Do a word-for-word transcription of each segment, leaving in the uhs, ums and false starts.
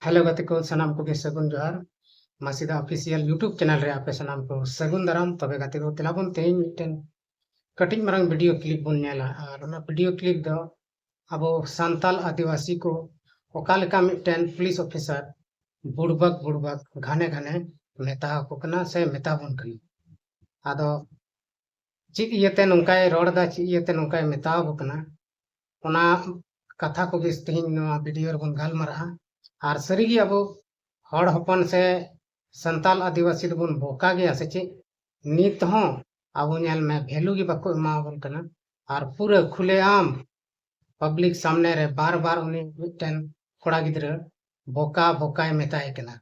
Hello ᱜᱟᱛᱮ ᱠᱚ, ᱥᱟᱱᱟᱢ ᱠᱚᱜᱮ ᱥᱟᱹᱜᱩᱱ ᱡᱚᱦᱟᱨ᱾ ᱢᱟᱥᱤᱫᱟ ᱚᱯᱷᱤᱥᱤᱭᱟᱞ YouTube ᱪᱮᱱᱮᱞ ᱨᱮ ᱟᱯᱮ ᱥᱟᱱᱟᱢ ᱠᱚ ᱥᱟᱹᱜᱩᱱ ᱫᱟᱨᱟᱢ᱾ ᱛᱚᱵᱮ ᱜᱟᱛᱮ ᱠᱚ, ᱫᱮᱞᱟ ᱵᱚᱱ ᱛᱮᱦᱮᱧ ᱢᱤᱫᱴᱮᱱ ᱠᱟᱹᱴᱤᱡ ᱢᱟᱨᱟᱝ ᱵᱷᱤᱰᱤᱭᱳ ᱠᱞᱤᱯ ᱵᱚᱱ ᱧᱮᱞᱟ, ᱟᱨ ᱚᱱᱟ ᱵᱷᱤᱰᱤᱭᱳ ᱠᱞᱤᱯ ᱫᱚ ᱟᱵᱚ ᱥᱟᱱᱛᱟᱞ ᱟᱹᱫᱤᱵᱟᱹᱥᱤ ᱠᱚ ᱚᱠᱟ ᱞᱮᱠᱟ ᱢᱤᱫᱴᱮᱱ ᱯᱩᱞᱤᱥ ᱚᱯᱷᱤᱥᱟᱨ ᱵᱩᱲᱵᱟᱠ ᱵᱩᱲᱵᱟᱠ ᱜᱷᱟᱱᱮ ᱜᱷᱟᱱᱮ ᱢᱮᱛᱟ ᱟᱠᱚ ᱠᱟᱱᱟ ᱥᱮ ᱢᱮᱛᱟ ᱵᱚᱱ ᱠᱟᱱᱟ᱾ ᱟᱫᱚ ᱪᱮᱫ ᱤᱭᱟᱹᱛᱮ ᱱᱚᱝᱠᱟᱭ ᱨᱚᱲ ᱮᱫᱟ, ᱪᱮᱫ ᱤᱭᱟᱹᱛᱮ ᱱᱚᱝᱠᱟᱭ ᱢᱮᱛᱟ ᱟᱵᱚ ᱠᱟᱱᱟ, ᱚᱱᱟ ᱠᱟᱛᱷᱟ ᱠᱚᱜᱮ ᱛᱮᱦᱮᱧ ᱱᱚᱣᱟ ᱵᱷᱤᱰᱤᱭᱳ ᱨᱮᱵᱚᱱ ᱜᱟᱞᱢᱟᱨᱟᱜᱼᱟ᱾ ᱟᱨ ᱥᱟᱹᱨᱤᱜᱮ ᱟᱵᱚ ᱦᱚᱲ ᱦᱚᱯᱚᱱ ᱥᱮ ᱥᱟᱱᱛᱟᱞ ᱟᱹᱫᱤᱵᱟᱹᱥᱤ ᱫᱚᱵᱚᱱ ᱵᱚᱠᱟ ᱜᱮᱭᱟ ᱥᱮ ᱪᱮᱫ? ᱱᱤᱛ ᱦᱚᱸ ᱟᱵᱚ ᱧᱮᱞ ᱢᱮ, ᱵᱷᱮᱞᱩ ᱜᱮ ᱵᱟᱠᱚ ᱮᱢᱟᱣᱟᱵᱚᱱ ᱠᱟᱱᱟ᱾ ᱟᱨ ᱯᱩᱨᱟᱹ ᱠᱷᱩᱞᱮ ᱟᱢ ᱯᱟᱵᱽᱞᱤᱠ ᱥᱟᱢᱱᱮ ᱨᱮ ᱵᱟᱨ ᱵᱟᱨ ᱩᱱᱤ ᱢᱤᱫᱴᱮᱱ ᱠᱚᱲᱟ ᱜᱤᱫᱽᱨᱟᱹ ᱵᱚᱠᱟ ᱵᱚᱠᱟᱭ ᱢᱮᱛᱟᱭ ᱠᱟᱱᱟ,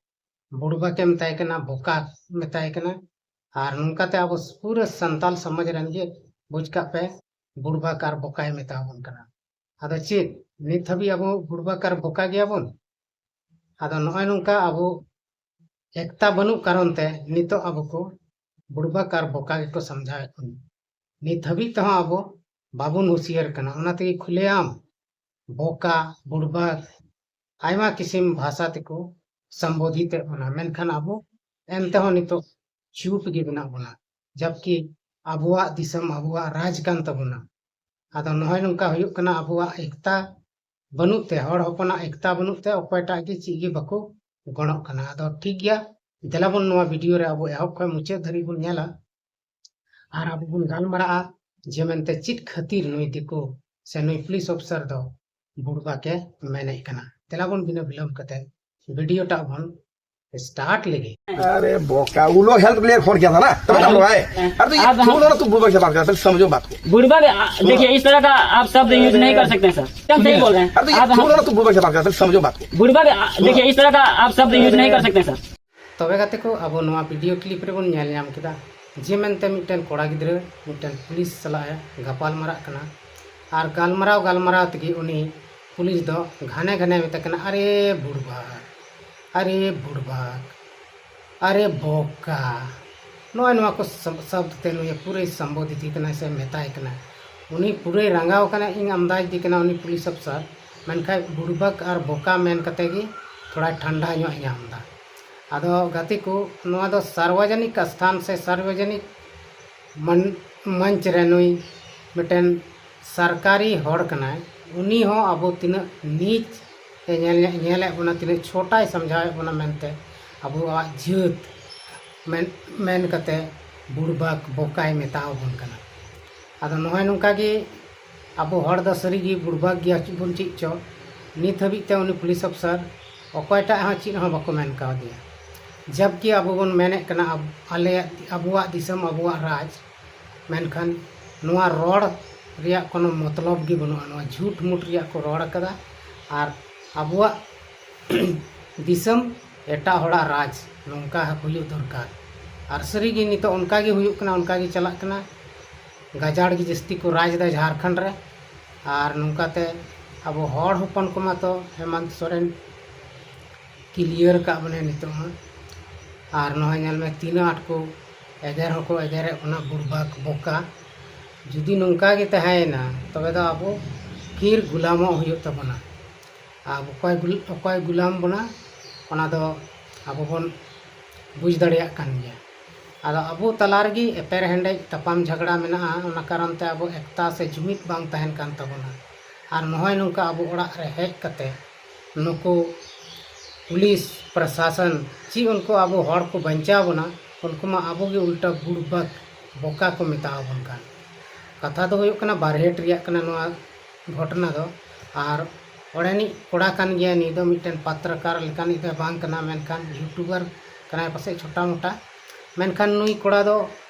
ᱵᱩᱲᱵᱟᱠᱮ ᱢᱮᱛᱟᱭ ᱠᱟᱱᱟ, ᱵᱚᱠᱟ ᱢᱮᱛᱟᱭ ᱠᱟᱱᱟ᱾ ᱟᱨ ᱱᱚᱝᱠᱟᱛᱮ ᱟᱵᱚ ᱯᱩᱨᱟᱹ ᱥᱟᱱᱛᱟᱞ ᱥᱚᱢᱟᱡᱽ ᱨᱮᱱ ᱜᱮ, ᱵᱩᱡᱽ ᱠᱟᱜ ᱯᱮ, ᱵᱩᱲᱵᱟᱠ ᱟᱨ ᱵᱚᱠᱟᱭ ᱢᱮᱛᱟ ᱵᱚᱱ ᱠᱟᱱᱟ᱾ ᱟᱫᱚ ᱪᱮᱫ ᱱᱤᱛ ᱦᱟᱹᱵᱤᱡ ᱟᱵᱚ ᱵᱩᱲᱵᱟᱠ ᱟᱨ ᱵᱚᱠᱟ ᱜᱮᱭᱟᱵᱚᱱ? ᱟᱫᱚ ᱱᱚᱜᱼᱚᱭ ᱱᱚᱝᱠᱟ ᱟᱵᱚ ᱮᱠᱛᱟ ᱵᱟᱹᱱᱩᱜ ᱠᱟᱨᱚᱱ ᱛᱮ ᱱᱤᱛᱚᱜ ᱟᱵᱚ ᱠᱚ ᱵᱩᱲᱵᱟᱠ ᱟᱨ ᱵᱚᱠᱟ ᱜᱮᱠᱚ ᱥᱟᱢᱡᱷᱟᱣᱮᱫ ᱵᱚᱱᱟ᱾ ᱱᱤᱛ ᱦᱟᱹᱵᱤᱡ ᱛᱮᱦᱚᱸ ᱟᱵᱚ ᱵᱟᱵᱚᱱ ᱦᱩᱸᱥᱤᱭᱟᱹᱨ ᱠᱟᱱᱟ, ᱚᱱᱟ ᱛᱮᱜᱮ ᱠᱷᱩᱞᱮᱟᱢ ᱵᱚᱠᱟ, ᱵᱩᱲᱵᱟᱠ, ᱟᱭᱢᱟ ᱠᱤᱥᱤᱢ ᱵᱷᱟᱥᱟ ᱛᱮᱠᱚ ᱥᱚᱢᱵᱳᱫᱷᱤᱛᱮᱫ ᱵᱚᱱᱟ, ᱢᱮᱱᱠᱷᱟᱱ ᱟᱵᱚ ᱮᱱᱛᱮᱦᱚᱸ ᱱᱤᱛᱚᱜ ᱪᱩᱯ ᱜᱮ ᱢᱮᱱᱟᱜ ᱵᱚᱱᱟ, ᱡᱟᱵᱠᱤ ᱟᱵᱚᱣᱟᱜ ᱫᱤᱥᱚᱢ ᱟᱵᱚᱣᱟᱜ ᱨᱟᱡᱽ ᱠᱟᱱ ᱛᱟᱵᱚᱱᱟ᱾ ᱟᱫᱚ ᱱᱚᱜᱼᱚᱭ ᱱᱚᱝᱠᱟ ᱦᱩᱭᱩᱜ ᱠᱟᱱᱟ, ᱟᱵᱚᱣᱟᱜ ᱮᱠᱛᱟ ᱵᱟᱹᱱᱩᱜ ᱛᱮ, ᱦᱚᱲ ᱦᱚᱯᱚᱱᱟᱜ ᱮᱠᱛᱟ ᱵᱟᱹᱱᱩᱜ ᱛᱮ ᱚᱠᱚᱭᱴᱟᱜ ᱜᱮ ᱪᱮᱫ ᱜᱮ ᱵᱟᱠᱚ ᱜᱚᱲᱚᱜ ᱠᱟᱱᱟ᱾ ᱟᱫᱚ ᱴᱷᱤᱠ ᱜᱮᱭᱟ, ᱫᱮᱞᱟ ᱵᱚᱱ ᱱᱚᱣᱟ ᱵᱷᱤᱰᱤᱭᱳ ᱨᱮ ᱟᱵᱚ ᱮᱦᱚᱵ ᱠᱷᱚᱱ ᱢᱩᱪᱟᱹᱫ ᱫᱷᱟᱹᱨᱤᱡ ᱵᱚᱱ ᱧᱮᱞᱟ᱾ ᱟᱨ ᱟᱵᱚ ᱵᱚᱱ ᱜᱟᱞᱢᱟᱨᱟᱜᱼᱟ ᱡᱮ ᱢᱮᱱᱛᱮ ᱪᱮᱫ ᱠᱷᱟᱹᱛᱤᱨ ᱱᱩᱭ ᱫᱤᱠᱩ ᱥᱮ ᱱᱩᱭ ᱯᱩᱞᱤᱥ ᱚᱯᱷᱤᱥᱟᱨ ᱫᱚ ᱵᱩᱲᱵᱟᱠᱮ ᱢᱮᱱᱮᱫ ᱠᱟᱱᱟ᱾ ᱫᱮᱞᱟ ᱵᱚᱱ ᱵᱤᱱᱟᱹ ᱵᱤᱞᱚᱢ ᱠᱟᱛᱮ ᱵᱷᱤᱰᱤᱭᱳ ᱴᱟᱜ ᱵᱚᱱ ᱥᱴᱟᱨᱴ ᱞᱮᱜᱮ᱾ अरे बोका, वो लोग हेल्प के लिए फोन किया था ना, तब हम लोग आए। अरे तो ये आप हम छोड़ो ना, तुम बुड़बक से बात कर, पहले समझो बात को। बुड़बक, आ, देखिए, इस तरह का आप शब्द यूज नहीं कर सकते हैं सर। क्या सही बोल रहे हैं? अरे तो ये आप हम छोड़ो ना, तुम बुड़बक से बात कर, पहले समझो बात को। बुड़बक, आ, देखिए, इस तरह का आप शब्द यूज नहीं कर सकते हैं सर। ᱛᱚᱵᱮ ᱜᱟᱛᱮ ᱠᱚ, ᱟᱵᱚ ᱱᱚᱣᱟ ᱵᱷᱤᱰᱤᱭᱳ ᱠᱞᱤᱯ ᱨᱮᱵᱚᱱ ᱧᱮᱞ ᱧᱟᱢ ᱠᱮᱫᱟ ᱡᱮ ᱢᱮᱱᱛᱮ ᱢᱤᱫᱴᱮᱱ ᱠᱚᱲᱟ ᱜᱤᱫᱽᱨᱟᱹ ᱢᱤᱫᱴᱮᱱ ᱯᱩᱞᱤᱥ ᱥᱟᱞᱟᱜ ᱮ ᱜᱟᱯᱟᱞ ᱢᱟᱨᱟᱜ ᱠᱟᱱᱟ᱾ ᱟᱨ ᱜᱟᱞᱢᱟᱨᱟᱣ ᱜᱟᱞᱢᱟᱨᱟᱣ ᱛᱮᱜᱮ ᱩᱱᱤ ᱯᱩᱞᱤᱥ ᱫᱚ ᱜᱷᱟᱱᱮ ᱜᱷᱟᱱᱮ ᱢᱮᱛᱟᱭ ᱠᱟᱱᱟ, "ᱟᱨᱮ ᱵᱩᱲᱵᱟᱠ, ᱟᱨᱮ ᱵᱩᱲᱵᱟᱠ, ᱟᱨᱮ ᱵᱚᱠᱟ", ᱱᱚᱜᱼᱚᱭ ᱱᱚᱣᱟ ᱠᱚ ᱥᱚᱵ-, ᱥᱚᱵᱫ ᱛᱮ ᱱᱩᱭ ᱯᱩᱨᱟᱹᱭ ᱥᱚᱢᱵᱳᱫᱷᱤᱛ ᱠᱟᱱᱟᱭ ᱥᱮ ᱢᱮᱛᱟᱭ ᱠᱟᱱᱟ᱾ ᱩᱱᱤ ᱯᱩᱨᱟᱹᱭ ᱨᱟᱸᱜᱟᱣ ᱠᱟᱱᱟ, ᱤᱧ ᱟᱢᱫᱟᱡᱽ ᱫᱤ ᱠᱟᱱᱟ ᱩᱱᱤ ᱯᱩᱞᱤᱥ ᱚᱯᱷᱤᱥᱟᱨ, ᱢᱮᱱᱠᱷᱟᱱ ᱵᱩᱲᱵᱟᱠ ᱟᱨ ᱵᱚᱠᱟ ᱢᱮᱱ ᱠᱟᱛᱮ ᱜᱮ ᱛᱷᱚᱲᱟ ᱴᱷᱟᱱᱰᱟ ᱧᱚᱜ ᱮ ᱧᱟᱢ ᱮᱫᱟ᱾ ᱟᱫᱚ ᱜᱟᱛᱮ ᱠᱚ, ᱱᱚᱣᱟ ᱫᱚ ᱥᱟᱨᱣᱟᱡᱚᱱᱤᱠ ᱥᱛᱷᱟᱱ ᱥᱮ ᱥᱟᱨᱣᱟᱡᱚᱱᱤᱠ ᱢᱚᱧ-, ᱢᱚᱧᱪ ᱨᱮ ᱱᱩᱭ ᱢᱤᱫᱴᱮᱱ ᱥᱚᱨᱠᱟᱨᱤ ᱦᱚᱲ ᱠᱟᱱᱟᱭ, ᱩᱱᱤ ᱦᱚᱸ ᱟᱵᱚ ᱛᱤᱱᱟᱹᱜ ᱱᱤᱪ ᱮ ᱧᱮᱞ, ᱧᱮᱞᱮᱫ ᱵᱚᱱᱟ, ᱛᱤᱱᱟᱹᱜ ᱪᱷᱳᱴᱟᱭ ᱥᱟᱢᱡᱷᱟᱣᱮᱫ ᱵᱚᱱᱟ ᱢᱮᱱᱛᱮ ᱟᱵᱚᱣᱟᱜ ᱡᱟᱹᱛ ᱢᱮᱱ, ᱢᱮᱱ ᱠᱟᱛᱮ ᱵᱩᱲᱵᱟᱠ ᱵᱚᱠᱟᱭ ᱢᱮᱛᱟᱣ ᱵᱚᱱ ᱠᱟᱱᱟ᱾ ᱟᱫᱚ ᱱᱚᱜᱼᱚᱭ ᱱᱚᱝᱠᱟ ᱜᱮ ᱟᱵᱚ ᱦᱚᱲ ᱫᱚ ᱥᱟᱹᱨᱤ ᱜᱮ ᱵᱩᱲᱵᱟᱠ ᱜᱮᱭᱟ ᱵᱚᱱ ᱪᱮᱫ ᱪᱚ᱾ ᱱᱤᱛ ᱦᱟᱹᱵᱤᱡ ᱛᱮ ᱩᱱᱤ ᱯᱩᱞᱤᱥ ᱚᱯᱷᱤᱥᱟᱨ ᱚᱠᱚᱭᱴᱟᱜ ᱦᱚᱸ ᱪᱮᱫ ᱦᱚᱸ ᱵᱟᱠᱚ ᱢᱮᱱ ᱠᱟᱣᱫᱮᱭᱟ᱾ ᱡᱟᱵᱠᱤ ᱟᱵᱚ ᱵᱚᱱ ᱢᱮᱱᱮᱫ ᱠᱟᱱᱟ ᱟᱵ-, ᱟᱞᱮᱭᱟᱜ, ᱟᱵᱚᱣᱟᱜ ᱫᱤᱥᱚᱢ, ᱟᱵᱚᱣᱟᱜ ᱨᱟᱡᱽ, ᱢᱮᱱᱠᱷᱟᱱ ᱱᱚᱣᱟ ᱨᱚᱲ ᱨᱮᱭᱟᱜ ᱠᱳᱱᱳ ᱢᱚᱛᱞᱚᱵ ᱜᱮ ᱵᱟᱹᱱᱩᱜᱼᱟ᱾ ᱱᱚᱣᱟ ᱡᱷᱩᱴ ᱢᱩᱴ ᱨᱮᱭᱟᱜ ᱠᱚ ᱨᱚᱲ ᱟᱠᱟᱫᱟ᱾ ᱟᱨ ᱟᱵᱚᱣᱟᱜ ᱫᱤᱥᱚᱢ ᱮᱴᱟᱜ ᱦᱚᱲᱟᱜ ᱨᱟᱡᱽ, ᱱᱚᱝᱠᱟ ᱦᱩᱭᱩᱜ ᱫᱚᱨᱠᱟᱨ᱾ ᱟᱨ ᱥᱟᱹᱨᱤᱜᱮ ᱱᱤᱛᱚᱜ ᱚᱱᱠᱟ ᱜᱮ ᱦᱩᱭᱩᱜ ᱠᱟᱱᱟ, ᱚᱱᱠᱟ ᱜᱮ ᱪᱟᱞᱟᱜ ᱠᱟᱱᱟ᱾ ᱜᱟᱡᱟᱲ ᱜᱮ ᱡᱟᱹᱥᱛᱤ ᱠᱚ ᱨᱟᱡᱽ ᱮᱫᱟ ᱡᱷᱟᱲᱠᱷᱚᱸᱰ ᱨᱮ᱾ ᱟᱨ ᱱᱚᱝᱠᱟᱛᱮ ᱟᱵᱚ ᱦᱚᱲ ᱦᱚᱯᱚᱱ ᱠᱚᱢᱟ ᱛᱚ ᱦᱮᱢᱟᱱᱛ ᱥᱚᱨᱮᱱ ᱠᱞᱤᱭᱟᱨ ᱟᱠᱟᱫ ᱵᱚᱱᱟᱭ ᱱᱤᱛᱚᱜ ᱦᱚᱸ᱾ ᱟᱨ ᱱᱚᱜᱼᱚᱭ ᱧᱮᱞ ᱢᱮ, ᱛᱤᱱᱟᱹᱜ ᱟᱸᱴ ᱠᱚ ᱮᱜᱮᱨ ᱦᱚᱸᱠᱚ ᱮᱜᱮᱨᱮᱫ ᱵᱚᱱᱟ, ᱵᱩᱲᱵᱟᱠ ᱵᱚᱠᱟ᱾ ᱡᱩᱫᱤ ᱱᱚᱝᱠᱟ ᱜᱮ ᱛᱟᱦᱮᱸᱭᱮᱱᱟ, ᱛᱚᱵᱮ ᱫᱚ ᱟᱵᱚ ᱯᱷᱤᱨ ᱜᱩᱞᱟᱢᱚᱜ ᱦᱩᱭᱩᱜ ᱛᱟᱵᱚᱱᱟ᱾ ᱟᱨ ᱚᱠᱚᱭ ᱜᱩᱞ-, ᱚᱠᱚᱭ ᱜᱩᱞᱟᱢ ᱵᱚᱱᱟ, ᱚᱱᱟ ᱫᱚ ᱟᱵᱚ ᱵᱚᱱ ᱵᱩᱡᱽ ᱫᱟᱲᱮᱭᱟᱜ ᱠᱟᱱ ᱜᱮᱭᱟ᱾ ᱟᱫᱚ ᱟᱵᱚ ᱛᱟᱞᱟ ᱨᱮᱜᱮ ᱮᱯᱮᱨ ᱦᱮᱸᱰᱮᱡ, ᱛᱟᱯᱟᱢ ᱡᱷᱟᱜᱽᱲᱟ ᱢᱮᱱᱟᱜᱼᱟ, ᱚᱱᱟ ᱠᱟᱨᱚᱱ ᱛᱮ ᱟᱵᱚ ᱮᱠᱛᱟ ᱥᱮ ᱡᱩᱢᱤᱫ ᱵᱟᱝ ᱛᱟᱦᱮᱱ ᱠᱟᱱ ᱛᱟᱵᱚᱱᱟ᱾ ᱟᱨ ᱱᱚᱜᱼᱚᱭ ᱱᱚᱝᱠᱟ ᱟᱵᱚ ᱚᱲᱟᱜ ᱨᱮ ᱦᱮᱡ ᱠᱟᱛᱮ ᱱᱩᱠᱩ ᱯᱩᱞᱤᱥ ᱯᱨᱚᱥᱟᱥᱚᱱ ᱪᱮᱫ ᱩᱱᱠᱩ ᱟᱵᱚ ᱦᱚᱲ ᱠᱚ ᱵᱟᱧᱪᱟᱣ ᱵᱚᱱᱟ, ᱩᱱᱠᱩ ᱢᱟ ᱟᱵᱚ ᱜᱮ ᱩᱞᱴᱟ ᱵᱩᱲᱵᱟᱠ ᱵᱚᱠᱟ ᱠᱚ ᱢᱮᱛᱟᱣ ᱵᱚᱱ ᱠᱟᱱ᱾ ᱠᱟᱛᱷᱟ ᱫᱚ ᱦᱩᱭᱩᱜ ᱠᱟᱱᱟ, ᱵᱟᱨᱦᱮᱴ ᱨᱮᱭᱟᱜ ᱠᱟᱱᱟ ᱱᱚᱣᱟ ᱜᱷᱚᱴᱚᱱᱟ ᱫᱚ᱾ ᱟᱨ ᱚᱸᱰᱮᱱᱤᱡ ᱠᱚᱲᱟ ᱠᱟᱱ ᱜᱮᱭᱟ, ᱱᱩᱭ ᱫᱚ ᱢᱤᱫᱴᱮᱱ ᱯᱟᱛᱨᱟᱠᱟᱨ ᱞᱮᱠᱟᱱᱤᱡ ᱫᱚ ᱵᱟᱝ ᱠᱟᱱᱟ, ᱢᱮᱱᱠᱷᱟᱱ ᱭᱩᱴᱩᱵᱟᱨ ᱠᱟᱱᱟᱭ ᱯᱟᱥᱮᱡ ᱪᱷᱳᱴᱟ ᱢᱳᱴᱟ᱾ ᱢᱮᱱᱠᱷᱟᱱ ᱱᱩᱭ ᱠᱚᱲᱟ ᱫᱚ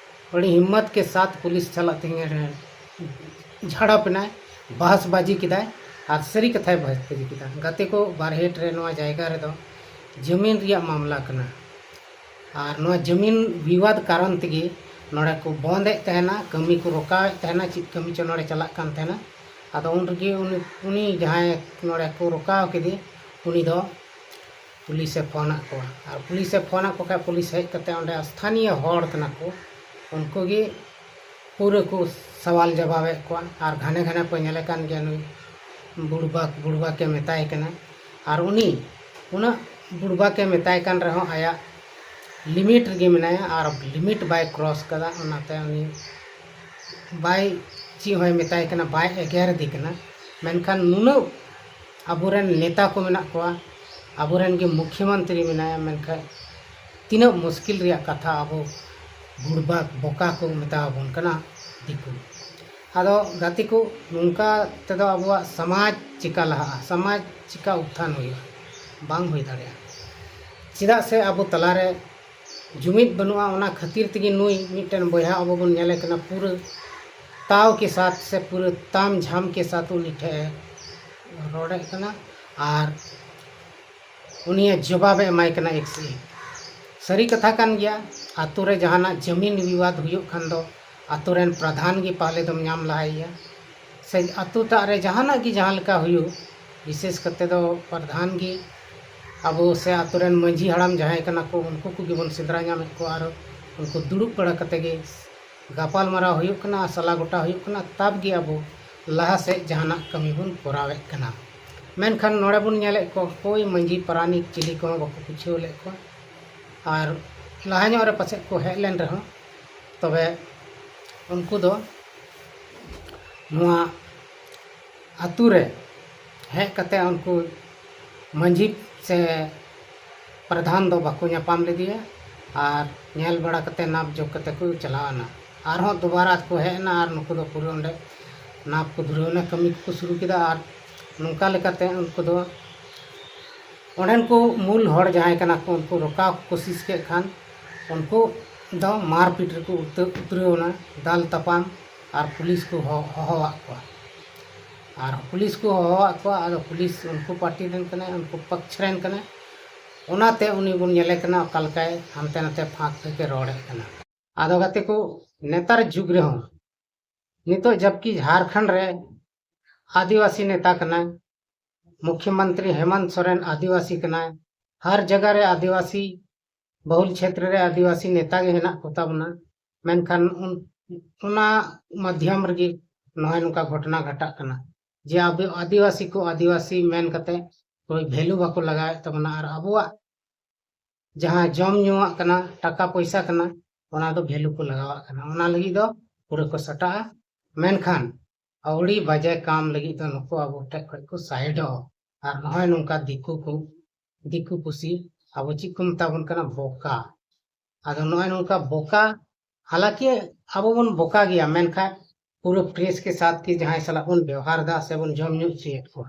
ᱟᱹᱰᱤ ᱦᱤᱢᱢᱚᱛ ᱠᱮ ᱥᱟᱛ ᱯᱩᱞᱤᱥ ᱥᱟᱞᱟᱜ ᱛᱮᱦᱮᱧ ᱡᱷᱟᱲᱟᱯ ᱮᱱᱟᱭ, ᱵᱟᱦᱟᱥ ᱵᱟᱡᱤ ᱠᱮᱫᱟᱭ ᱟᱨ ᱥᱟᱹᱨᱤ ᱠᱟᱛᱷᱟᱭ ᱵᱟᱦᱟᱥ ᱵᱟᱡᱤ ᱠᱮᱫᱟ᱾ ᱜᱟᱛᱮ ᱠᱚ, ᱵᱟᱨᱦᱮᱴ ᱨᱮ ᱱᱚᱣᱟ ᱡᱟᱭᱜᱟ ᱨᱮᱫᱚ ᱡᱟᱹᱢᱤᱱ ᱨᱮᱭᱟᱜ ᱢᱟᱢᱞᱟ ᱠᱟᱱᱟ᱾ ᱟᱨ ᱱᱚᱣᱟ ᱡᱟᱹᱢᱤᱱ ᱵᱤᱵᱟᱫ ᱠᱟᱨᱚᱱ ᱛᱮᱜᱮ ᱱᱚᱰᱮ ᱠᱚ ᱵᱚᱱᱫᱮᱫ ᱛᱟᱦᱮᱱᱟ, ᱠᱟᱹᱢᱤ ᱠᱚ ᱨᱚᱠᱟᱣᱮᱫ ᱛᱟᱦᱮᱱᱟ, ᱪᱮᱫ ᱠᱟᱹᱢᱤ ᱪᱚ ᱱᱚᱰᱮ ᱪᱟᱞᱟᱜ ᱠᱟᱱ ᱛᱟᱦᱮᱱᱟ᱾ ᱟᱫᱚ ᱩᱱ ᱨᱮᱜᱮ ᱩᱱᱤ, ᱩᱱᱤ ᱡᱟᱦᱟᱸᱭ ᱱᱚᱰᱮ ᱠᱚ ᱨᱚᱠᱟᱣ ᱠᱮᱫᱮ, ᱩᱱᱤ ᱫᱚ ᱯᱩᱞᱤᱥᱮ ᱯᱷᱳᱱᱟᱫ ᱠᱚᱣᱟ᱾ ᱟᱨ ᱯᱩᱞᱤᱥᱮ ᱯᱷᱳᱱᱟᱫ ᱠᱚ ᱠᱷᱟᱡ, ᱯᱩᱞᱤᱥ ᱦᱮᱡ ᱠᱟᱛᱮ ᱚᱸᱰᱮ ᱥᱛᱷᱟᱱᱤᱭᱚ ᱦᱚᱲ ᱠᱟᱱᱟ ᱠᱚ, ᱩᱱᱠᱩ ᱜᱮ ᱯᱩᱨᱟᱹ ᱠᱚ ᱥᱟᱣᱟᱞ ᱡᱟᱵᱟᱵᱮᱫ ᱠᱚᱣᱟ᱾ ᱟᱨ ᱜᱷᱟᱱᱮ ᱜᱷᱟᱱᱮ ᱠᱚ ᱧᱮᱞᱮ ᱠᱟᱱ ᱜᱮᱭᱟ, ᱱᱩᱭ ᱵᱩᱲᱵᱟᱠ, ᱵᱩᱲᱵᱟᱠᱮ ᱢᱮᱛᱟᱭ ᱠᱟᱱᱟ᱾ ᱟᱨ ᱩᱱᱤ ᱩᱱᱟᱹᱜ ᱵᱩᱲᱵᱟᱠᱮ ᱢᱮᱛᱟᱭ ᱠᱟᱱ ᱨᱮᱦᱚᱸ ᱟᱭᱟᱜ ᱞᱤᱢᱤᱴ ᱨᱮᱜᱮ ᱢᱮᱱᱟᱭᱟ ᱟᱨ ᱞᱤᱢᱤᱴ ᱵᱟᱭ ᱠᱨᱚᱥ ᱠᱟᱫᱟ᱾ ᱚᱱᱟᱛᱮ ᱩᱱᱤ ᱵᱟᱭ, ᱪᱮᱫ ᱦᱚᱸᱭ ᱢᱮᱛᱟᱭ ᱠᱟᱱᱟ, ᱵᱟᱭ ᱮᱜᱮᱨᱮᱫᱮ ᱠᱟᱱᱟ᱾ ᱢᱮᱱᱠᱷᱟᱱ ᱱᱩᱱᱟᱹᱜ ᱟᱵᱚᱨᱮᱱ ᱱᱮᱛᱟ ᱠᱚ ᱢᱮᱱᱟᱜ ᱠᱚᱣᱟ, ᱟᱵᱚᱨᱮᱱ ᱜᱮ ᱢᱩᱠᱷᱭᱚᱢᱚᱱᱛᱨᱤ ᱢᱮᱱᱟᱭᱟ, ᱢᱮᱱᱠᱷᱟᱱ ᱛᱤᱱᱟᱹᱜ ᱢᱩᱥᱠᱤᱞ ᱨᱮᱭᱟᱜ ᱠᱟᱛᱷᱟ ᱟᱵᱚ ᱵᱩᱲᱵᱟᱠ ᱵᱚᱠᱟ ᱠᱚ ᱢᱮᱛᱟ ᱟᱵᱚᱱ ᱠᱟᱱᱟ ᱫᱤᱠᱩ᱾ ᱟᱫᱚ ᱜᱟᱛᱮ ᱠᱚ, ᱱᱚᱝᱠᱟ ᱛᱮᱫᱚ ᱟᱵᱚᱣᱟᱜ ᱥᱚᱢᱟᱡᱽ ᱪᱤᱠᱟ ᱞᱟᱦᱟᱜᱼᱟ? ᱥᱚᱢᱟᱡᱽ ᱪᱤᱠᱟ ᱩᱛᱛᱷᱟᱱ ᱦᱩᱭᱩᱜᱼᱟ? ᱵᱟᱝ ᱦᱩᱭ ᱫᱟᱲᱮᱭᱟᱜᱼᱟ᱾ ᱪᱮᱫᱟᱜ ᱥᱮ ᱟᱵᱚ ᱛᱟᱞᱟᱨᱮ ᱡᱩᱢᱤᱫ ᱵᱟᱹᱱᱩᱜᱼᱟ᱾ ᱚᱱᱟ ᱠᱷᱟᱹᱛᱤᱨ ᱛᱮᱜᱮ ᱱᱩᱭ ᱢᱤᱫᱴᱮᱱ ᱵᱚᱭᱦᱟ ᱟᱵᱚ ᱵᱚᱱ ᱧᱮᱞᱮ ᱠᱟᱱᱟ, ᱯᱩᱨᱟᱹ ᱛᱟᱣ ᱠᱮ ᱥᱟᱛ ᱥᱮ ᱯᱩᱨᱟᱹ ᱛᱟᱢ ᱡᱷᱟᱢ ᱠᱮ ᱥᱟᱛ ᱩᱱᱤ ᱴᱷᱮᱱ ᱮ ᱨᱚᱲᱮᱫ ᱠᱟᱱᱟ ᱟᱨ ᱩᱱᱤᱭᱟᱜ ᱡᱚᱵᱟᱵᱮ ᱮᱢᱟᱭ ᱠᱟᱱᱟ ᱮᱠ ᱥᱮ ᱮᱠ᱾ ᱥᱟᱹᱨᱤ ᱠᱟᱛᱷᱟ ᱠᱟᱱ ᱜᱮᱭᱟ, ᱟᱛᱳ ᱨᱮ ᱡᱟᱦᱟᱱᱟᱜ ᱡᱟᱹᱢᱤᱱ ᱵᱤᱵᱟᱫ ᱦᱩᱭᱩᱜ ᱠᱷᱟᱱ ᱫᱚ ᱟᱛᱳ ᱨᱮᱱ ᱯᱨᱟᱫᱷᱟᱱ ᱜᱮ ᱯᱟᱦᱞᱮ ᱫᱚᱢ ᱧᱟᱢ ᱞᱟᱦᱟᱭᱮᱭᱟ᱾ ᱥᱮ ᱟᱛᱳ ᱴᱟᱜ ᱨᱮ ᱡᱟᱦᱟᱱᱟᱜ ᱜᱮ ᱡᱟᱦᱟᱸ ᱞᱮᱠᱟ ᱦᱩᱭᱩᱜ, ᱵᱤᱥᱮᱥ ᱠᱟᱛᱮ ᱫᱚ ᱯᱨᱟᱫᱷᱟᱱ ᱜᱮ ᱟᱵᱚ ᱥᱮ ᱟᱛᱳ ᱨᱮᱱ ᱢᱟᱺᱡᱷᱤ ᱦᱟᱲᱟᱢ ᱡᱟᱦᱟᱸᱭ ᱠᱟᱱᱟ ᱠᱚ, ᱩᱱᱠᱩ ᱠᱚᱜᱮ ᱵᱚᱱ ᱥᱮᱸᱫᱽᱨᱟ ᱧᱟᱢᱮᱫ ᱠᱚᱣᱟ ᱟᱨ ᱩᱱᱠᱩ ᱫᱩᱲᱩᱵ ᱵᱟᱲᱟ ᱠᱟᱛᱮ ᱜᱮ ᱜᱟᱯᱟᱞ ᱢᱟᱨᱟᱣ ᱦᱩᱭᱩᱜ ᱠᱟᱱᱟ, ᱥᱟᱞᱟ ᱜᱚᱴᱟ ᱦᱩᱭᱩᱜ ᱠᱟᱱᱟ, ᱛᱟᱵ ᱜᱮ ᱟᱵᱚ ᱞᱟᱦᱟ ᱥᱮᱫ ᱡᱟᱦᱟᱱᱟᱜ ᱠᱟᱹᱢᱤ ᱵᱚᱱ ᱠᱚᱨᱟᱣᱮᱫ ᱠᱟᱱᱟ᱾ ᱢᱮᱱᱠᱷᱟᱱ ᱱᱚᱰᱮ ᱵᱚᱱ ᱧᱮᱞᱮᱫ ᱠᱚᱣᱟ, ᱚᱠᱚᱭ ᱢᱟᱺᱡᱷᱤ ᱯᱟᱨᱟᱱᱤᱠ ᱪᱤᱞᱤ ᱠᱚᱦᱚᱸ ᱵᱟᱠᱚ ᱵᱩᱡᱷᱟᱹᱣ ᱞᱮᱫ ᱠᱚᱣᱟ᱾ ᱟᱨ ᱞᱟᱦᱟ ᱧᱚᱜ ᱨᱮ ᱯᱟᱥᱮᱡ ᱠᱚ ᱦᱮᱡ ᱞᱮᱱ ᱨᱮᱦᱚᱸ, ᱛᱚᱵᱮ ᱩᱱᱠᱩ ᱫᱚ ᱱᱚᱣᱟ ᱟᱛᱳ ᱨᱮ ᱦᱮᱡ ᱠᱟᱛᱮ ᱩᱱᱠᱩ ᱢᱟᱺᱡᱷᱤ ᱥᱮ ᱯᱨᱟᱫᱷᱟᱱ ᱫᱚ ᱵᱟᱠᱚ ᱧᱟᱯᱟᱢ ᱞᱮᱫᱮᱭᱟ ᱟᱨ ᱧᱮᱞ ᱵᱟᱲᱟ ᱠᱟᱛᱮ ᱱᱟᱯ ᱡᱳᱜ ᱠᱟᱛᱮ ᱠᱚ ᱪᱟᱞᱟᱣ ᱮᱱᱟ᱾ ᱟᱨᱦᱚᱸ ᱫᱩᱵᱟᱨᱟ ᱠᱚ ᱦᱮᱡ ᱮᱱᱟ ᱟᱨ ᱱᱩᱠᱩ ᱫᱚ ᱯᱩᱨᱟᱹ ᱚᱸᱰᱮ ᱱᱟᱯ ᱠᱚ ᱫᱷᱩᱨᱟᱹᱣ ᱮᱱᱟ, ᱠᱟᱹᱢᱤ ᱠᱚᱠᱚ ᱥᱩᱨᱩ ᱠᱮᱫᱟ᱾ ᱟᱨ ᱱᱚᱝᱠᱟ ᱞᱮᱠᱟᱛᱮ ᱩᱱᱠᱩ ᱫᱚ ᱚᱸᱰᱮᱱ ᱠᱚ ᱢᱩᱞ ᱦᱚᱲ ᱡᱟᱦᱟᱸᱭ ᱠᱟᱱᱟ ᱠᱚ, ᱩᱱᱠᱩ ᱨᱚᱠᱟᱣ ᱠᱚ ᱠᱳᱥᱤᱥ ᱠᱮᱫ ᱠᱷᱟᱱ ᱩᱱᱠᱩ ᱫᱚ ᱢᱟᱨᱯᱤᱴ ᱨᱮᱠᱚ ᱩᱛᱟᱹ-, ᱩᱛᱨᱟᱹᱣ ᱮᱱᱟ, ᱫᱟᱞ ᱛᱟᱯᱟᱢ, ᱟᱨ ᱯᱩᱞᱤᱥ ᱠᱚ ᱦᱚ-, ᱦᱚᱦᱚᱣᱟᱫ ᱠᱚᱣᱟ᱾ ᱟᱨ ᱯᱩᱞᱤᱥ ᱠᱚ ᱦᱚᱦᱚᱣᱟᱫ ᱠᱚᱣᱟ, ᱟᱫᱚ ᱯᱩᱞᱤᱥ ᱩᱱᱠᱩ ᱯᱟᱨᱴᱤ ᱨᱮᱱ ᱠᱟᱱᱟᱭ, ᱩᱱᱠᱩ ᱯᱚᱠᱷ ᱨᱮᱱ ᱠᱟᱱᱟᱭ, ᱚᱱᱟᱛᱮ ᱩᱱᱤ ᱵᱚᱱ ᱧᱮᱞᱮ ᱠᱟᱱᱟ ᱚᱠᱟ ᱞᱮᱠᱟᱭ ᱦᱟᱱᱛᱮ ᱱᱟᱛᱮ ᱯᱷᱟᱸᱠ ᱯᱷᱮᱸᱠᱮ ᱨᱚᱲᱮᱫ ᱠᱟᱱᱟ᱾ ᱟᱫᱚ ᱜᱟᱛᱮ ᱠᱚ, ᱱᱮᱛᱟᱨ ᱡᱩᱜᱽ ᱨᱮᱦᱚᱸ ᱱᱤᱛᱚᱜ ᱡᱟᱵᱠᱤ ᱡᱷᱟᱲᱠᱷᱚᱸᱰ ᱨᱮ ᱟᱹᱫᱤᱵᱟᱹᱥᱤ ᱱᱮᱛᱟ ᱠᱟᱱᱟᱭ, ᱢᱩᱠᱷᱭᱚᱢᱚᱱᱛᱨᱤ ᱦᱮᱢᱚᱱᱛ ᱥᱚᱨᱮᱱ ᱟᱹᱫᱤᱵᱟᱹᱥᱤ ᱠᱟᱱᱟᱭ, ᱦᱟᱨ ᱡᱟᱭᱜᱟ ᱨᱮ ᱟᱹᱫᱤᱵᱟᱹᱥᱤ ᱵᱚᱦᱩᱞ ᱪᱷᱮᱛᱨᱚ ᱨᱮ ᱟᱹᱫᱤᱵᱟᱹᱥᱤ ᱱᱮᱛᱟ ᱜᱮ ᱦᱮᱱᱟᱜ ᱠᱚᱛᱟ ᱵᱚᱱᱟ᱾ ᱢᱮᱱᱠᱷᱟᱱ ᱩᱱ-, ᱚᱱᱟ ᱢᱟᱫᱽᱫᱷᱚᱢ ᱨᱮᱜᱮ ᱱᱚᱜᱼᱚᱭ ᱱᱚᱝᱠᱟ ᱜᱷᱚᱴᱚᱱᱟ ᱜᱷᱟᱴᱟᱜ ᱠᱟᱱᱟ ᱡᱮ ᱟᱵᱚ ᱟᱹᱫᱤᱵᱟᱹᱥᱤ ᱠᱚ ᱟᱹᱫᱤᱵᱟᱹᱥᱤ ᱢᱮᱱ ᱠᱟᱛᱮ ᱠᱳᱭ ᱵᱷᱮᱞᱩ ᱵᱟᱠᱚ ᱞᱟᱜᱟᱣᱮᱫ ᱛᱟᱵᱚᱱᱟ᱾ ᱟᱨ ᱟᱵᱚᱣᱟᱜ ᱡᱟᱦᱟᱸ ᱡᱚᱢ ᱧᱩᱣᱟᱜ ᱠᱟᱱᱟ, ᱴᱟᱠᱟ ᱯᱚᱭᱥᱟ ᱠᱟᱱᱟ, ᱚᱱᱟ ᱫᱚ ᱵᱷᱮᱞᱩ ᱠᱚ ᱞᱟᱜᱟᱣᱟᱜ ᱠᱟᱱᱟ᱾ ᱚᱱᱟ ᱞᱟᱹᱜᱤᱫ ᱫᱚ ᱯᱩᱨᱟᱹ ᱠᱚ ᱥᱟᱴᱟᱜᱼᱟ᱾ ᱢᱮᱱᱠᱷᱟᱱ ᱟᱹᱣᱲᱤ ᱵᱟᱡᱮ ᱠᱟᱢ ᱞᱟᱹᱜᱤᱫ ᱫᱚ ᱱᱩᱠᱩ ᱟᱵᱚ ᱴᱷᱮᱡ ᱠᱷᱚᱡ ᱠᱚ ᱥᱟᱭᱤᱰᱚᱜᱼᱟ᱾ ᱟᱨ ᱱᱚᱜᱼᱚᱭ ᱱᱚᱝᱠᱟ ᱫᱤᱠᱩ ᱠᱚ, ᱫᱤᱠᱩ ᱯᱩᱥᱤ, ᱟᱵᱚ ᱪᱮᱫ ᱠᱚ ᱢᱮᱛᱟ ᱵᱚᱱ ᱠᱟᱱᱟ? ᱵᱚᱠᱟ᱾ ᱟᱫᱚ ᱱᱚᱜᱼᱚᱭ ᱱᱚᱝᱠᱟ ᱵᱚᱠᱟ, ᱦᱟᱞᱟᱠᱤ ᱟᱵᱚ ᱵᱚᱱ ᱵᱚᱠᱟ ᱜᱮᱭᱟ, ᱢᱮᱱᱠᱷᱟᱱ ᱯᱩᱨᱟᱹ ᱯᱨᱮᱥ ᱠᱮ ᱥᱟᱛᱷ ᱜᱮ ᱡᱟᱦᱟᱸᱭ ᱥᱟᱞᱟᱜ ᱵᱚᱱ ᱵᱮᱣᱦᱟᱨ ᱮᱫᱟ ᱥᱮ ᱵᱚᱱ ᱡᱚᱢ ᱧᱩ ᱦᱚᱪᱚᱭᱮᱫ ᱠᱚᱣᱟ᱾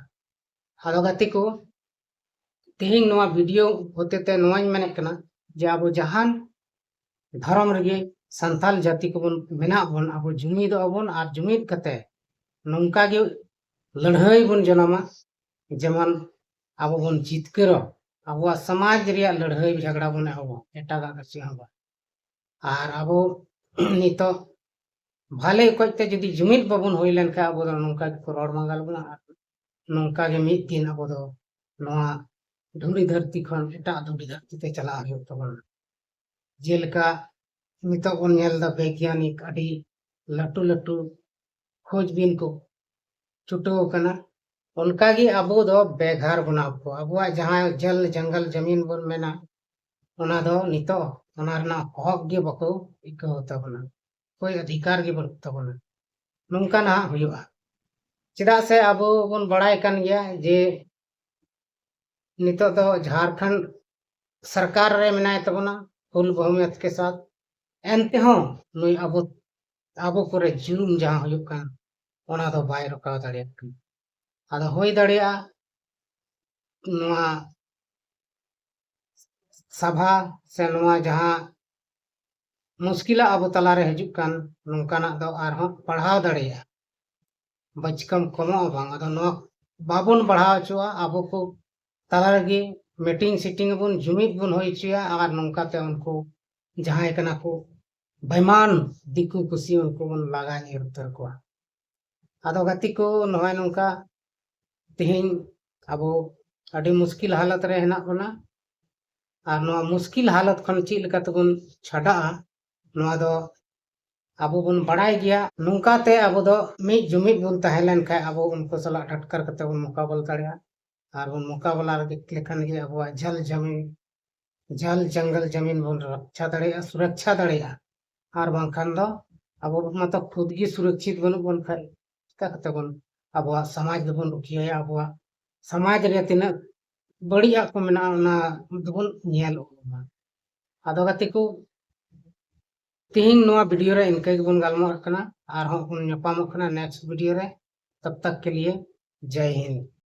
ᱟᱫᱚ ᱜᱟᱛᱮ ᱠᱚ, ᱛᱮᱦᱮᱧ ᱱᱚᱣᱟ ᱵᱷᱤᱰᱤᱭᱳ ᱦᱚᱛᱮᱛᱮ ᱱᱚᱣᱟᱧ ᱢᱮᱱᱮᱫ ᱠᱟᱱᱟ ᱡᱮ ᱟᱵᱚ ᱡᱟᱦᱟᱱ ᱫᱷᱚᱨᱚᱢ ᱨᱮᱜᱮ ᱥᱟᱱᱛᱟᱞ ᱡᱟᱹᱛᱤ ᱠᱚᱵᱚᱱ ᱢᱮᱱᱟᱜ ᱵᱚᱱ, ᱟᱵᱚ ᱡᱩᱢᱤᱫᱚᱜ ᱟᱵᱚᱱ ᱟᱨ ᱡᱩᱢᱤᱫ ᱠᱟᱛᱮ ᱱᱚᱝᱠᱟ ᱜᱮ ᱞᱟᱹᱲᱦᱟᱹᱭ ᱵᱚᱱ ᱡᱚᱱᱚᱢᱟ, ᱡᱮᱢᱚᱱ ᱟᱵᱚ ᱵᱚᱱ ᱡᱤᱛᱠᱟᱹᱨᱚᱜ, ᱟᱵᱚᱣᱟᱜ ᱥᱚᱢᱟᱡᱽ ᱨᱮᱭᱟᱜ ᱞᱟᱹᱲᱦᱟᱹᱭ ᱡᱷᱟᱜᱽᱲᱟ ᱵᱚᱱ ᱮᱦᱚᱵᱟ, ᱮᱴᱟᱜᱟᱜ ᱫᱚ ᱪᱮᱫ ᱦᱚᱸ ᱵᱟᱝ᱾ ᱟᱨ ᱟᱵᱚ ᱱᱤᱛᱚᱜ ᱵᱷᱟᱞᱮ ᱚᱠᱚᱡ ᱛᱮ ᱡᱩᱫᱤ ᱡᱩᱢᱤᱫ ᱵᱟᱵᱚᱱ ᱦᱩᱭ ᱞᱮᱱᱠᱷᱟᱱ ᱟᱵᱚ ᱫᱚ ᱱᱚᱝᱠᱟ ᱜᱮᱠᱚ ᱨᱚᱲ ᱢᱟᱸᱜᱟᱞ ᱵᱚᱱᱟ᱾ ᱟᱨ ᱱᱚᱝᱠᱟ ᱜᱮ ᱢᱤᱫ ᱫᱤᱱ ᱟᱵᱚ ᱫᱚ ᱱᱚᱣᱟ ᱫᱷᱩᱲᱤ ᱫᱷᱟᱹᱨᱛᱤ ᱠᱷᱚᱱ ᱮᱴᱟᱜ ᱫᱷᱩᱲᱤ ᱫᱷᱟᱹᱨᱛᱤ ᱛᱮ ᱪᱟᱞᱟᱜ ᱦᱩᱭᱩᱜ ᱛᱟᱵᱚᱱᱟ᱾ ᱡᱮᱞᱮᱠᱟ ᱱᱤᱛᱚᱜ ᱵᱚᱱ ᱧᱮᱞ ᱮᱫᱟ ᱵᱮᱭᱜᱟᱱᱤᱠ ᱟᱹᱰᱤ ᱞᱟᱹᱴᱩ ᱞᱟᱹᱴᱩ ᱠᱷᱳᱡᱽᱵᱤᱱ ᱠᱚ ᱪᱷᱩᱴᱟᱹᱣ ᱟᱠᱟᱱᱟ, ᱚᱱᱠᱟᱜᱮ ᱟᱵᱚ ᱫᱚ ᱵᱮᱜᱷᱟᱨ ᱵᱚᱱᱟ ᱠᱚ᱾ ᱟᱵᱚᱣᱟᱜ ᱡᱟᱦᱟᱸ ᱡᱚᱞ ᱡᱚᱝᱜᱚᱞ ᱡᱟᱢᱤᱱ ᱵᱚᱱ ᱢᱮᱱᱟ, ᱚᱱᱟ ᱫᱚ ᱱᱤᱛᱚᱜ ᱚᱱᱟ ᱨᱮᱱᱟᱜ ᱦᱚᱠ ᱜᱮ ᱵᱟᱠᱚ ᱟᱹᱭᱠᱟᱹᱣ ᱛᱟᱵᱚᱱᱟ, ᱚᱠᱚᱭ ᱚᱫᱷᱤᱠᱟᱨ ᱜᱮ ᱵᱟᱹᱱᱩᱜ ᱛᱟᱵᱚᱱᱟ᱾ ᱱᱚᱝᱠᱟ ᱱᱟᱦᱟᱜ ᱦᱩᱭᱩᱜᱼᱟ᱾ ᱪᱮᱫᱟᱜ ᱥᱮ ᱟᱵᱚ ᱵᱚᱱ ᱵᱟᱲᱟᱭ ᱠᱟᱱ ᱜᱮᱭᱟ ᱡᱮ ᱱᱤᱛᱚᱜ ᱫᱚ ᱡᱷᱟᱲᱠᱷᱚᱸᱰ ᱥᱚᱨᱠᱟᱨ ᱨᱮ ᱢᱮᱱᱟᱭ ᱛᱟᱵᱚᱱᱟ ᱦᱩᱞ ᱵᱚᱦᱩᱢᱤᱭᱚᱛ ᱠᱮ ᱥᱟᱛᱷ, ᱮᱱᱛᱮᱦᱚᱸ ᱱᱩᱭ ᱟᱵᱚ, ᱟᱵᱚ ᱠᱚᱨᱮ ᱡᱩᱞᱩᱢ ᱡᱟᱦᱟᱸ ᱦᱩᱭᱩᱜ ᱠᱟᱱ, ᱚᱱᱟ ᱫᱚ ᱵᱟᱭ ᱨᱚᱠᱟᱣ ᱫᱟᱲᱮᱭᱟᱜ ᱠᱟᱱᱟ᱾ ᱟᱫᱚ ᱦᱩᱭ ᱫᱟᱲᱮᱭᱟᱜᱼᱟ ᱱᱚᱣᱟ ᱥᱟᱵᱷᱟ ᱥᱮ ᱱᱚᱣᱟ ᱡᱟᱦᱟᱸ ᱢᱩᱥᱠᱤᱞᱟᱜ ᱟᱵᱚ ᱛᱟᱞᱟᱨᱮ ᱦᱤᱡᱩᱜ ᱠᱟᱱ, ᱱᱚᱝᱠᱟᱱᱟᱜ ᱫᱚ ᱟᱨᱦᱚᱸ ᱵᱟᱲᱦᱟᱣ ᱫᱟᱲᱮᱭᱟᱜᱼᱟ, ᱵᱟᱪᱠᱚᱢ ᱠᱚᱢᱚᱜᱼᱟ ᱵᱟᱝ᱾ ᱟᱫᱚ ᱱᱚᱣᱟ ᱵᱟᱵᱚᱱ ᱵᱟᱲᱦᱟᱣ ᱦᱚᱪᱚᱣᱟᱜᱼᱟ, ᱟᱵᱚ ᱠᱚ ᱛᱟᱞᱟ ᱨᱮᱜᱮ ᱢᱤᱴᱤᱝ ᱥᱤᱴᱤᱝ ᱟᱵᱚᱱ, ᱡᱩᱢᱤᱫ ᱵᱚᱱ ᱦᱩᱭ ᱦᱚᱪᱚᱭᱟ᱾ ᱟᱨ ᱱᱚᱝᱠᱟᱛᱮ ᱩᱱᱠᱩ ᱡᱟᱦᱟᱸᱭ ᱠᱟᱱᱟ ᱠᱚ ᱵᱮᱢᱟᱱ ᱫᱤᱠᱩ ᱯᱩᱥᱤ, ᱩᱱᱠᱩ ᱵᱚᱱ ᱞᱟᱜᱟ ᱧᱤᱨ ᱩᱛᱟᱹᱨ ᱠᱚᱣᱟ᱾ ᱟᱫᱚ ᱜᱟᱛᱮ ᱠᱚ, ᱱᱚᱜᱼᱚᱭ ᱱᱚᱝᱠᱟ ᱛᱮᱦᱮᱧ ᱟᱵᱚ ᱟᱹᱰᱤ ᱢᱩᱥᱠᱤᱞ ᱦᱟᱞᱚᱛ ᱨᱮ ᱦᱮᱱᱟᱜ ᱵᱚᱱᱟ᱾ ᱟᱨ ᱱᱚᱣᱟ ᱢᱩᱥᱠᱤᱞ ᱦᱟᱞᱚᱛ ᱠᱷᱚᱱ ᱪᱮᱫ ᱞᱮᱠᱟ ᱛᱮᱵᱚᱱ ᱪᱷᱟᱰᱟᱜᱼᱟ, ᱱᱚᱣᱟ ᱫᱚ ᱟᱵᱚ ᱵᱚᱱ ᱵᱟᱲᱟᱭ ᱜᱮᱭᱟ᱾ ᱱᱚᱝᱠᱟᱛᱮ ᱟᱵᱚ ᱫᱚ ᱢᱤᱫ ᱡᱩᱢᱤᱫ ᱵᱚᱱ ᱛᱟᱦᱮᱸ ᱞᱮᱱᱠᱷᱟᱱ ᱟᱵᱚ ᱩᱱᱠᱩ ᱥᱟᱞᱟᱜ ᱴᱟᱴᱠᱟᱨ ᱠᱟᱛᱮ ᱵᱚᱱ ᱢᱚᱠᱟᱵᱚᱞ ᱫᱟᱲᱮᱭᱟᱜᱼᱟ᱾ ᱟᱨ ᱵᱚᱱ ᱢᱚᱠᱟᱵᱟᱞᱟ ᱞᱮᱠᱷᱟᱱ ᱜᱮ ᱟᱵᱚᱣᱟᱜ ᱡᱷᱟᱞ ᱡᱟᱢᱤᱱ, ᱡᱷᱟᱞ ᱡᱟᱝᱜᱟᱞ ᱡᱟᱢᱤᱱ ᱵᱚᱱ ᱨᱚᱠᱷᱟ ᱫᱟᱲᱮᱭᱟᱜᱼᱟ, ᱥᱩᱨᱚᱠᱷᱟ ᱫᱟᱲᱮᱭᱟᱜᱼᱟ᱾ ᱟᱨ ᱵᱟᱝᱠᱷᱟᱱ ᱫᱚ ᱟᱵᱚ ᱢᱟᱛᱚ ᱠᱷᱩᱫ ᱜᱮ ᱥᱩᱨᱚᱠᱷᱤᱛ ᱵᱟᱹᱱᱩᱜ ᱵᱚᱱ ᱠᱷᱟᱡ ᱪᱤᱠᱟ ᱠᱟᱛᱮ ᱵᱚᱱ ᱟᱵᱚᱣᱟᱜ ᱥᱚᱢᱟᱡᱽ ᱫᱚᱵᱚᱱ ᱨᱩᱠᱷᱤᱭᱟᱹᱭᱟ? ᱟᱵᱚᱣᱟᱜ ᱥᱚᱢᱟᱡᱽ ᱨᱮ ᱛᱤᱱᱟᱹᱜ ᱵᱟᱹᱲᱤᱡᱟᱜ ᱠᱚ ᱢᱮᱱᱟᱜᱼᱟ ᱚᱱᱟ ᱫᱚᱵᱚᱱ ᱧᱮᱞ ᱩᱨᱩᱢᱟ᱾ ᱟᱫᱚ ᱜᱟᱛᱮ ᱠᱚ, ᱛᱤᱦᱤᱧ ᱱᱚᱣᱟ ᱵᱷᱤᱰᱤᱭᱳ ᱨᱮ ᱤᱱᱠᱟᱹ ᱜᱮᱵᱚᱱ ᱜᱟᱞᱢᱟᱨᱟᱜ ᱠᱟᱱᱟ, ᱟᱨᱦᱚᱸ ᱵᱚᱱ ᱧᱟᱯᱟᱢᱚᱜ ᱠᱟᱱᱟ ᱱᱮᱠᱥᱴ ᱵᱷᱤᱰᱤᱭᱳ ᱨᱮ᱾ ᱛᱚᱵ ᱛᱚᱠ ᱠᱮ ᱞᱤᱭᱮ ᱡᱟᱭ ᱦᱤᱱᱫ᱾